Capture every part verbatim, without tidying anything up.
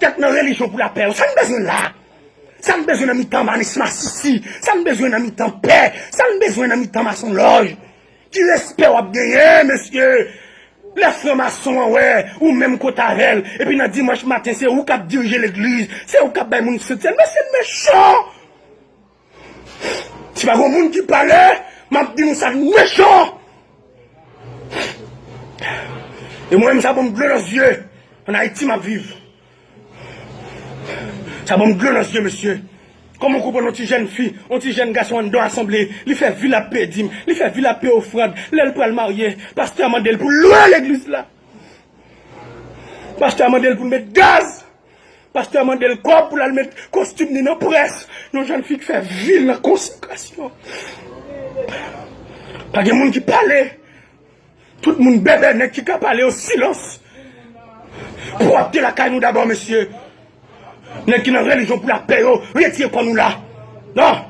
Tèt nan relijyon pou lapè yo. Sa n bezwen la? Sa n bezwen nan mitan manis masisi? Sa n bezwen nan mitan pè? Sa n bezwen nan mitan masonlòj? Ki respè w ap genyen, mesye? Lè franmason an wè ou menm kote avè l, epi nan dimanch maten, se ou k ap dirije legliz, se ou k ap bay moun sent sèn. Mesye, n mechan! Si pa gon moun ki pale, m ap di nou sa, n mechan! E mwen menm, sa ban m dlo nan zye. Ann Ayiti m ap viv. Sa ban m dlo nan zye, mesye. Kòman w konprann yon ti jèn fi, yon ti jèn gason anndan asanble, li fè vi l ap peye dim, li fè vi l ap peye ofrann, lè l pral marye, pastè a mande l pou l lwe legliz la. Pastè a mande l pou l met gaz. Pastè a mande l kòb pou l al met kostim li nan près. Yon jèn fi ki fè vi l nan konsekrasyon. Pa gen moun ki pale. Tout moun bèbè, nèg ki ka pale yo silans. Pwòpte lakay nou dabò, mesye. Nèg ki nan relijyon pou lapè yo, retire kò nou la. Non.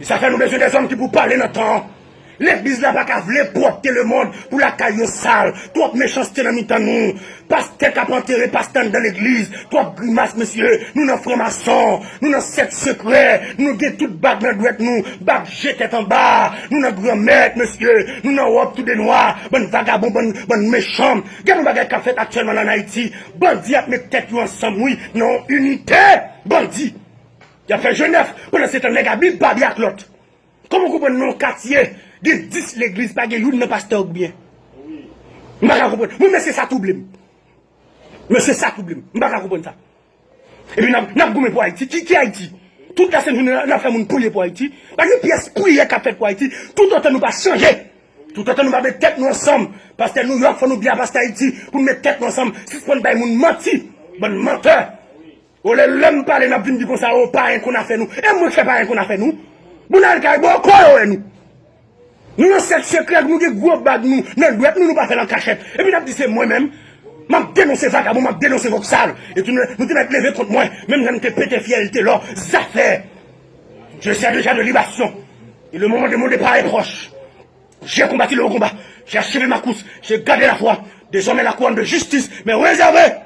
E sa fè nou bezwen dèzòm ki pou pale nan tan an. Legliz la pa ka vle pwòpte lemonn pou lakay yo sal. Twòp mechanste nan mitan nou. Pastè k ap antere pastè anndan legliz. Twòp grimas, mesye. Nou nan franmason. Nou nan sèk sekrè. Nou gen tout bag nan dwèt nou. Bag je tèt anba. Nou nan granmèt, mesye. Nou nan wòb tou de nwa. Bann vagabon, bann, bann mechan. Gade yon bagay k ap fèt aktyèlman la ann Ayiti. Bandi ap met tèt yo ansanm, wi. Nan yon inite. Bandi. Y ap fè Jenèf. Pandan se tan, nèg a bib babi ak lòt. Kòman w konprann nan yon katye gen dis legliz, pa gen youn nan pastè yo k byen? M pa ka konprann. Mwen, mesye, sa twouble m. Mesye, sa twouble m. M pa ka konprann sa. Epi n ap, n ap goumen pou Ayiti. Ki, ki Ayiti? Tout lasent jounen, n ap fè moun priye pou Ayiti. Pa gen pyès priyè k ap fèt pou Ayiti. Toutotan nou pa chanje. Toutotan nou pa met tèt nou ansanm. Pastè Nouyòk, fò nou byen a pastè Ayiti pou n met tèt nou ansanm. Sispann bay moun manti. Bann mantè. Olye lè m pale, n ap vin di konsa, o, payen konn afè nou. E mwen k fè payen konn afè nou? Bon, n al kay bòkò yo wè nou. Nou nan sèk sekrè, nou gen gwo bag nou nan dwèt nou, nou pa fè l an kachèt. Epi n ap di se mwen menm. M ap denonse vagabon, m ap denonse vòksal. E tou nou, nou te mèt leve kont mwen. Menm jan nou te pete fyèl, te lò, zafè. Je sers déjà de libation. Et le moment de mon départ est proche. J'ai combattu le bon combat. J'ai achevé ma course. J'ai gardé la foi. Désormais, la couronne de justice m'est réservée.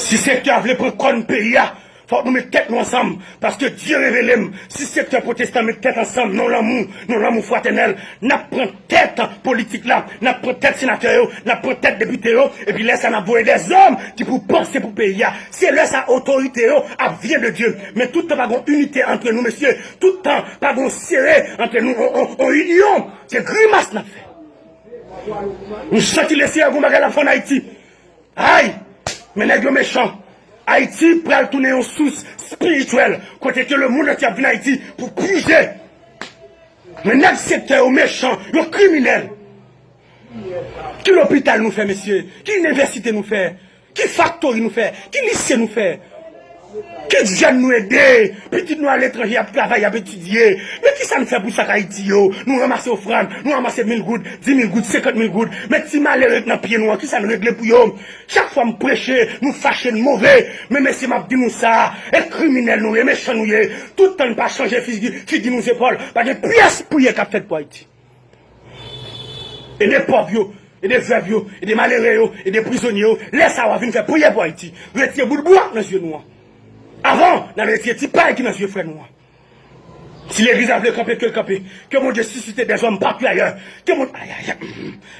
Si sektè a vle pran kòn peyi a, fòk nou met tèt nou ansanm, paske Dye revele m, si sektè pwotestan met tèt ansanm, nan lanmou, nan lanmou fratènèl, n ap pran tèt politik la, n ap pran tèt senatè yo, n ap pran tèt depite yo, epi lè sa n ap voye dèzòm ki pou panse pou peyi a. Se lè sa otorite yo ap vyen de Dye. Men tout tan pa gon inite antre nou, mesye, tout tan pa gon sere antre nou, on, on, on inyon, se grimas n ap fè. Nou santi Lesenyè gon bagay l ap fè ann Ayiti. Ay! Men nèg yo mechan. Ayiti pral tounen yon sous espirityèl kote ke lemonn antye ap vin Ayiti pou pije. Men nèg sektè yo mechan, yo kriminèl. Ki lopital nou fè, mesye? Ki inivèsite nou fè? Ki faktori nou fè? Ki lise nou fè? Ki jèn nou ede? Pitit nou aletranje, y ap travay, y ap etidye. Men kisa n fè pou sa k Ayiti yo? Nou ranmase ofrann, nou ranmase mil goud, di mil goud, senkant mil goud. Men ti malere k nan pye nou an, kisa n regle pou yo? Chak fwa m preche, nou fache, n move. Men mesye, m ap di nou sa, e kriminèl nou ye, mechan nou ye. Tout tan n pa chanje figi, figi nou zepòl, pa gen pyès priyè k ap fèt pou Ayiti. Ede pòv yo, ede vèv yo, ede malere yo, ede prizonye yo. Lè sa a, w a vin fè priyè pou Ayiti. Retire bout bwa nan zye nou an. Avan, n al retire ti pay ki nan zye frè nou an. Si legliz la vle kanpe, ke l kanpe. Ke Bondye sisite dèzòm patou ayè. Ke Bondye, ayayay,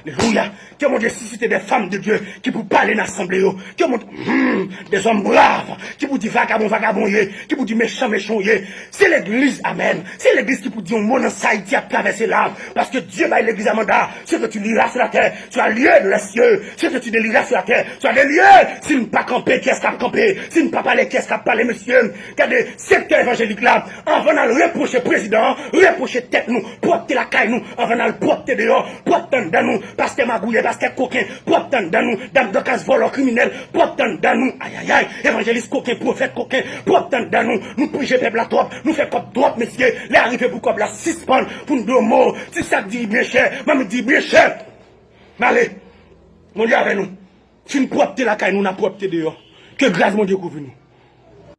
alelouya. Ke Bondye sisite dè fanm de Dye ki pou pale nan asanble yo. Ke Bondye, hmm, dèzòm brav ki pou di vagabon, vagabon w ye, ki pou di mechan, mechan w ye. Se legliz, amèn. Se legliz ki pou di yon mo nan sa Ayiti ap travèse la. Paske Dye bay legliz la manda. Ce que tu liras sur la terre sera lié dans les cieux. Ce que tu délieras sur la terre sera délié. Si n pa kanpe, kiyès k ap kanpe? Si n pa pale, kiyès k ap pale, mesye? Gade, sektè evanjelik la, anvan n al repwoche prezidan an, repwoche tèt nou, pwòpte lakay nou, anvan n al pwòpte deyò, pwòpte anndan nou, pastè magouyè, pastè koken, pwòpte anndan nou, dam Dòkas vòlò kriminèl, pwòpte anndan nou, ayayay, evanjelis koken, pwofèt koken, pwòpte anndan nou, nou prije pèp la twòp, nou fè kòb twòp, mesye, lè a rive pou kòb la sispann, pou n di yon mo, ti sak diri byen chè, mamit diri byen chè. N ale, Bondye avè nou. Si n pwòpte lakay nou, n ap pwòpte deyò. Ke gras Bondye kouvri nou.